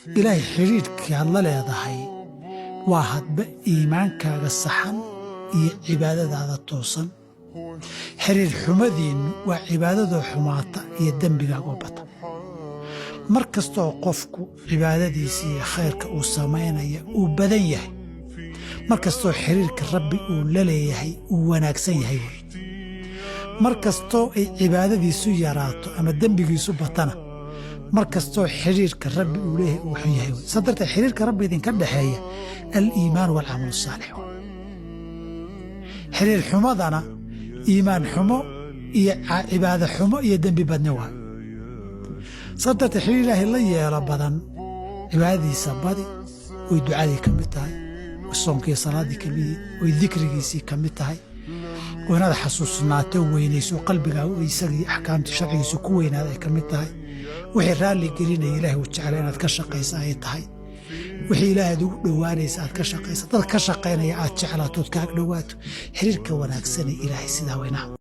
Ilaahay xidhiidhkii aad la leedahay waa hadba iimaankaaga saxan iyo cibaadadaada toosan. Xiriir xumadiinnu waa cibaadadoo xumaata iyo dembigaagoo bata. Mar kastoo qofku cibaadadiisa iyo khayrka uu samaynaya uu badan yahay, mar kastoo xiriirka Rabbi uu la leeyahay uu wanaagsan yahay wey. Mar kastoo ay cibaadadiisu yaraato ama dembigiisu batana, mar kastoo xiriirka Rabbi uu leeyahay uu xun yahay wey. Saa darteed, xiriirka Rabbi idinka dhexeeya aliimaan waalcamalu saalix. Xiriir xumadana iimaan xumo iyo cibaado xumo iyo dembi badni waay. Saa darteed, xiriir Ilaahay la yeelo badan, cibaadadiisa badi, oy ducadii ka mid tahay, oy soonkiiyo salaaddii ka mid yihiin, oy dikrigiisii ka mid tahay, oo inaad xasuusnaato, weynayso, qalbigaaga isagii axkaamtii sharcigiisu ku weynaada ay ka mid tahay, wixii raalli gelinaya Ilaahay uu jeclay inaad ka shaqaysa ay tahay, wixii Ilaahay aad ugu dhowaanaysa aad ka shaqaysa, dad ka shaqaynaya aad jeclaatood ka ag dhowaato, xiriirka wanaagsane Ilaahay sidaa weynaa.